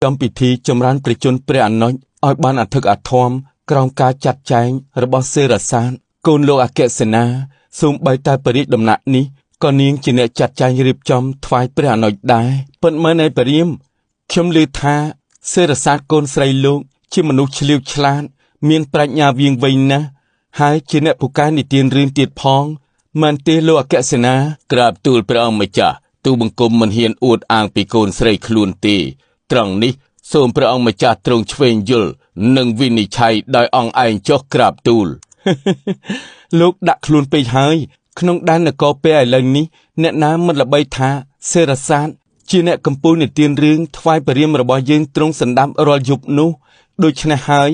ចំពិធីចម្រើនព្រះជន្មព្រះអនុជឲ្យបានអធិកអធមក្រោមការចាត់ចែងរបស់សេរសាទកូនលោកអគ្គសេនាសូម្បីតែព្រះរាជដំណាក់នេះក៏នាងជាអ្នកចាត់ចែងរៀបចំថ្វាយព្រះអនុជដែរពិតមែនឯព្រាមខ្ញុំឮថាសេរសាទកូនស្រីលោកជាមនុស្សឆ្លៀវឆ្លាតមានប្រាជ្ញាវាងវៃណាស់ហើយជាអ្នកពូកែនិទានរឿងទៀតផងមែនទេលោកអគ្គសេនាក្រាបទូលព្រះអង្គម្ចាស់ទូបង្គំមិនហ៊ានអួតអាងពីកូនស្រីខ្លួនទេត្រង់នេះសូមព្រះអង្គម្ចាស់ទ្រង់ឆ្វេងយល់និងវិនិច្ឆ័យដោយអង្គឯងចុះក្រាបទូល លោកដាក់ខ្លួនពេកហើយក្នុងដែននគរពេលឥឡូវនេះអ្នកណាមិនល្បីថាសេរសាទជាអ្នកកំពូលនិទានរឿងថ្វាយព្រាមរបស់យើងទ្រង់សន្តាប់រាល់យប់នោះដូច្នេះហើយ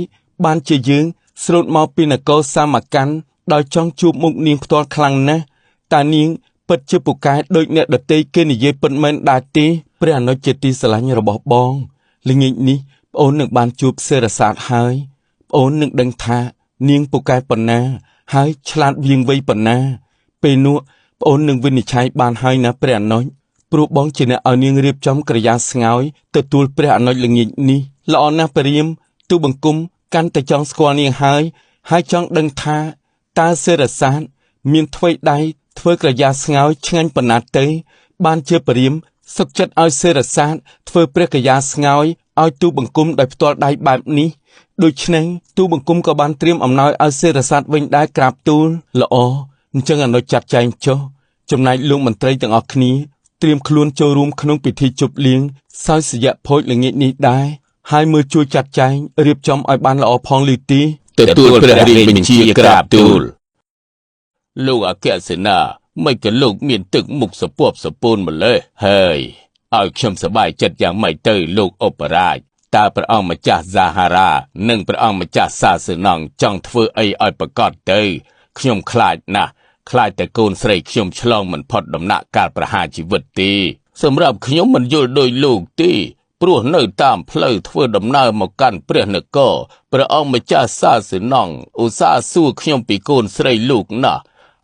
បានជាយើងស្រូតមកពីនគរសាមកាន់ដោយចង់ជួបមុខនាងផ្ទាល់ខ្លាំងណាស់តើនាងពិតជាពូកែដូចអ្នកដទៃគេនិយាយពិតមែនដែរទេព្រះអនុជជាទីស្រឡាញ់របស់បងល្ងាចនេះប្អូននឹងបានជួបសេរសាទហើយប្អូននឹងដឹងថានាងពូកែប៉ុណ្ណាហើយឆ្លាតវាងវៃប៉ុណ្ណាពេលនោះប្អូននឹងវិនិច្ឆ័យបានហើយណាព្រះអនុជព្រោះបងជាអ្នកឲ្យនាងរៀបចំក្រយាស្ងោយទទួលព្រះអនុជល្ងាចនេះល្អណាស់ព្រាមទូបង្គំកាន់តែចង់ស្គាល់នាងហើយហើយចង់ដឹងថាតើសេរសាទមានថ្វីដៃធ្វើក្រយាស្ងោយឆ្ងាញ់ប៉ុណ្ណាទៅបានជាព្រាមសុខចិត្តឲ្យសេរសាទធ្វើព្រះក្រយាស្ងោយឲ្យទូបង្គំដោយផ្ទាល់ដៃបែបនេះដូច្នេះទូបង្គំក៏បានត្រៀមអំណោយឲ្យសេរសាទវិញដែរក្រាបទូលល្អអញ្ចឹងអនុជចាត់ចែងចុះចំណែកលោកមន្ត្រីទាំងអស់គ្នាត្រៀមខ្លួនចូលរួមក្នុងពិធីជប់លៀងសោយសយៈភោជល្ងាចនេះដែរហើយមើលជួយចាត់ចែងរៀបចំឲ្យបានល្អផងលឺទីទទួលព្រះរាជបញ្ជាក្រាបទូលលោកអគ្គសេនាមិនក៏លោកមានទឹកមុខសពប់សពូនម្លេះហើយឲ្យខ្ញុំសប្បាយចិត្តយ៉ាងម៉េចទៅលោកឧបរាជតើព្រះអង្គម្ចាស់សាហារ៉ានិងព្រះអង្គម្ចាស់សាសនងចង់ធ្វើអីឲ្យប្រកបទៅខ្ញុំខ្លាចណាស់ខ្លាចតែកូនស្រីខ្ញុំឆ្លងមិនផុតដំណាក់កាលប្រហារជីវិតទេសម្រាប់ខ្ញុំមិនយល់ដោយលោកទេព្រោះនៅតាមផ្លូវធ្វើដំណើរមកកាន់ព្រះនគរព្រះអង្គម្ចាស់សាសនងឧស្សាហ៍សួរខ្ញុំពីកូនស្រីលោកណាស់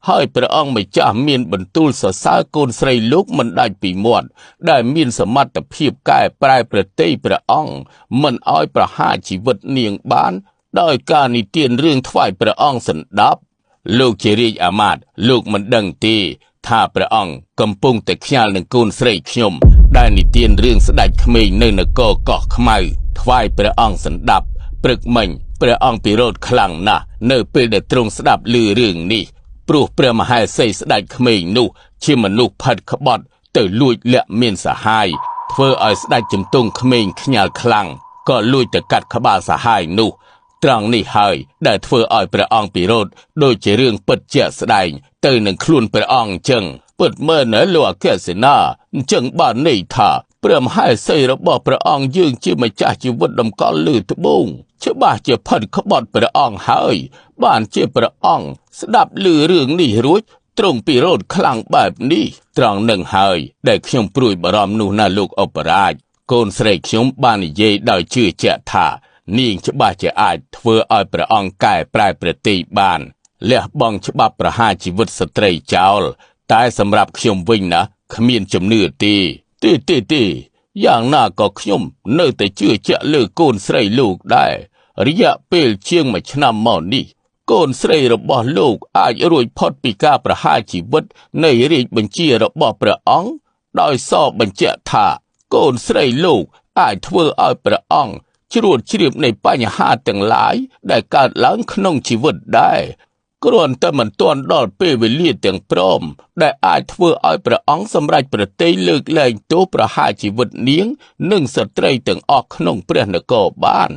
ហើយព្រះអង្គម្ចាស់មានបន្ទូលសរសើរកូនស្រីលោកមិនដាច់ពីមាត់ដែលមានសមត្ថភាពកែប្រែប្រតិព្រះអង្គមិនឲ្យប្រហារជីវិតនាងបានដោយការនិទានរឿងថ្វាយព្រះអង្គសន្តាប់លោកជារាជអាមាត្យលោកមិនដឹងទេថាព្រះអង្គកំពុងតែខ្ញាល់នឹងកូនស្រីខ្ញុំដែលនិទានរឿងស្ដេចក្មេងនៅនគរកោះខ្មៅថ្វាយព្រះអង្គសន្តាប់ព្រឹកមិញព្រះអង្គពិរោធខ្លាំងណាស់នៅពេលដែលទ្រង់ស្ដាប់ឮរឿងនេះព្រោះព្រះមហេសីស្ដេចក្មេងនោះជាមនុស្សផិតក្បត់ទៅលួចលាក់មានសហាយធ្វើឲ្យស្ដេចជំទង់ក្មេងខ្ញាល់ខ្លាំងក៏លួចទៅកាត់ក្បាលសហាយនោះត្រង់នេះហើយដែលធ្វើឲ្យព្រះអង្គពិរោធដូចជារឿងពិតជាក់ស្ដែងទៅនឹងខ្លួនព្រះអង្គអញ្ចឹងពិតមែនណាលោកអគ្គសេនាអញ្ចឹងបានន័យថាព្រះមហេសីរបស់ព្រះអង្គយើងជាម្ចាស់ជីវិតតម្កល់លើត្បូងច្បាស់ជាផិតក្បត់ព្រះអង្គហើយបានជាព្រះអង្គស្ដាប់ឮរឿងនេះរួចទ្រង់ពិរោធខ្លាំងបែបនេះត្រង់នឹងហើយដែលខ្ញុំព្រួយបារម្ភនោះណាលោកឧបរាជកូនស្រីខ្ញុំបាននិយាយដោយជឿជាក់ថានាងច្បាស់ជាអាចធ្វើឲ្យព្រះអង្គកែប្រែប្រតិបានលះបង់ច្បាប់ប្រហារជីវិតស្ត្រីចោលតែសម្រាប់ខ្ញុំវិញណាគ្មានជំនឿទេទេយ៉ាងណាក៏ខ្ញុំនៅតែជឿជាក់លើកូនស្រីលោកដែររយៈពេលជាង1ឆ្នាំមកនេះកូនស្រីរបស់លោកអាចរួចផុតពីការប្រហារជីវិតនៃរាជបញ្ជារបស់ព្រះអង្គដោយសបញ្ជាក់ថាកូនស្រីលោកអាចធ្វើឲ្យព្រះអង្គជ្រួតជ្រាបនៃបញ្ហាទាំងឡាយដែលកើតឡើងក្នុងជីវិតដែរគ្រាន់តែមិនទាន់ដល់ពេលវេលាទាំងព្រមដែលអាចធ្វើឲ្យព្រះអង្គសម្រេចប្រតិលើកលែងទោសប្រហារជីវិតនាងនិងស្ត្រីទាំងអស់ក្នុងព្រះនគរបាន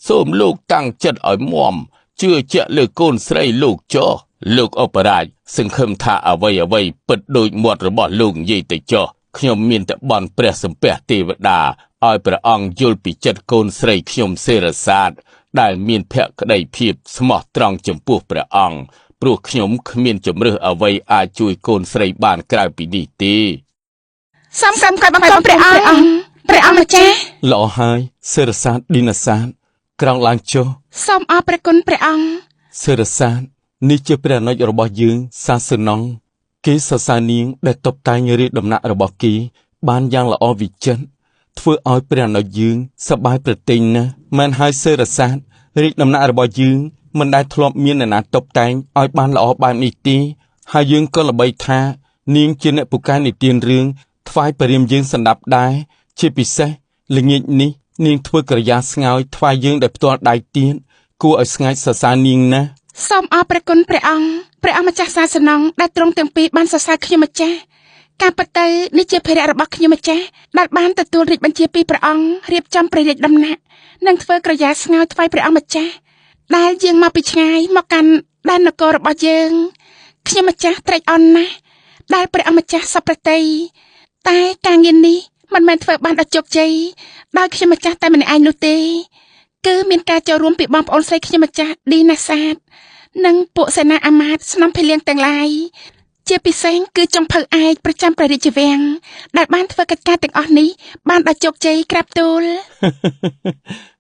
សូមលោកតាំងចិត្តឲ្យមាំជឿជាក់លើកូនស្រីលោកចុះលោកឧបរាជសង្ឃឹមថាអ្វីពិតដូចមាត់របស់លោកនិយាយទៅចុះខ្ញុំមានតែបន់ព្រះសំពះទេវតាឲ្យព្រះអង្គយល់ពីចិត្តកូនស្រីខ្ញុំសេរសាទដែលមានភក្តីភាពស្មោះត្រង់ចំពោះព្រះអង្គព្រោះខ្ញុំគ្មានជម្រើសអ្វីអាចជួយកូនស្រីបានក្រៅពីនេះទេសូមក្រាបបង្គំព្រះអង្គព្រះអង្គម្ចាស់ល្អហើយសេរសាទឌីណាសាទក្រោកឡើងចុះសូមអរព្រះគុណព្រះអង្គសេរសាទនេះជាព្រះអនុជរបស់យើងសាសនងគេសរសើរនាងដែលតុបតែងរាជដំណាក់របស់គេបានយ៉ាងល្អវិចិត្រ ធ្វើឲ្យព្រះអនុជយើងសប្បាយប្រទិញណាស់មែនហើយសេរសាទរាជដំណាក់របស់យើងមិនដែលធ្លាប់មានអ្នកណាតុបតែងឲ្យបានល្អបែបនេះទេហើយយើងក៏ល្បីថានាងជាអ្នកពូកែនិទានរឿងថ្វាយព្រាមយើងសម្ដាប់ដែរជាពិសេសល្ងាចនេះនាងធ្វើក្រយាស្ងោយថ្វាយយើងដោយផ្ទាល់ដៃទៀតគួរឲ្យស្ងាចសរសើរនាងណាស់ សូមអរព្រះគុណព្រះអង្គព្រះអង្គម្ចាស់សាសនងដែលទ្រង់ទាំងពីរបានសរសើរខ្ញុំម្ចាស់ការពិតទៅនេះជាភារៈរបស់ខ្ញុំម្ចាស់ដែលបានទទួលរាជបញ្ជាពីព្រះអង្គរៀបចំព្រះរាជដំណាក់និងធ្វើក្រយាស្ងោយថ្វាយព្រះអង្គម្ចាស់ដែលយើងមកពីឆ្ងាយមកកាន់ដែននគររបស់យើងខ្ញុំម្ចាស់ត្រេកអរណាស់ដែលព្រះអង្គម្ចាស់សពប្រតិយតែការងារនេះមិនមែនធ្វើបានដោយជោគជ័យដោយខ្ញុំម្ចាស់តែម្នាក់ឯងនោះទេគឺមានការចូលរួមពីបងប្អូនស្រីខ្ញុំម្ចាស់ឌីណាសាទនិងពួកសេនាអាមាត្យស្នំភីលៀងទាំងឡាយជាពិសេសគឺចុងភៅឯកប្រចាំព្រះរាជវាំងដែលបានធ្វើកិច្ចការទាំងអស់នេះបានដោយជោគជ័យក្រាបទូល។